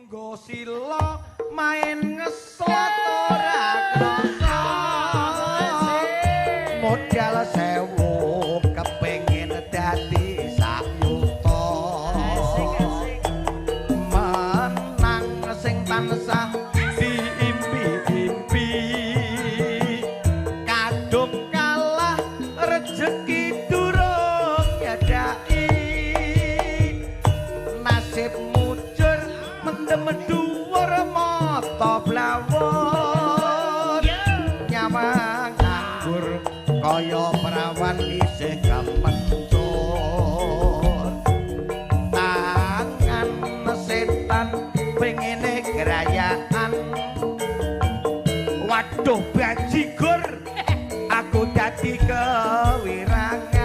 Lungguh sila main ngeslot ora krasa. Modal 1000 kepengin dadi sayuta. Menang sing tansah diimpi-impi. Kadung kalah rejeki durung nyedaki. Nasib mujur mendem dhuwur mata blawon. Nyawang nganggur kaya prawan isih kementur. Tangan setan pengene gerayaan. Waduh bajigur aku dadi kewirangan.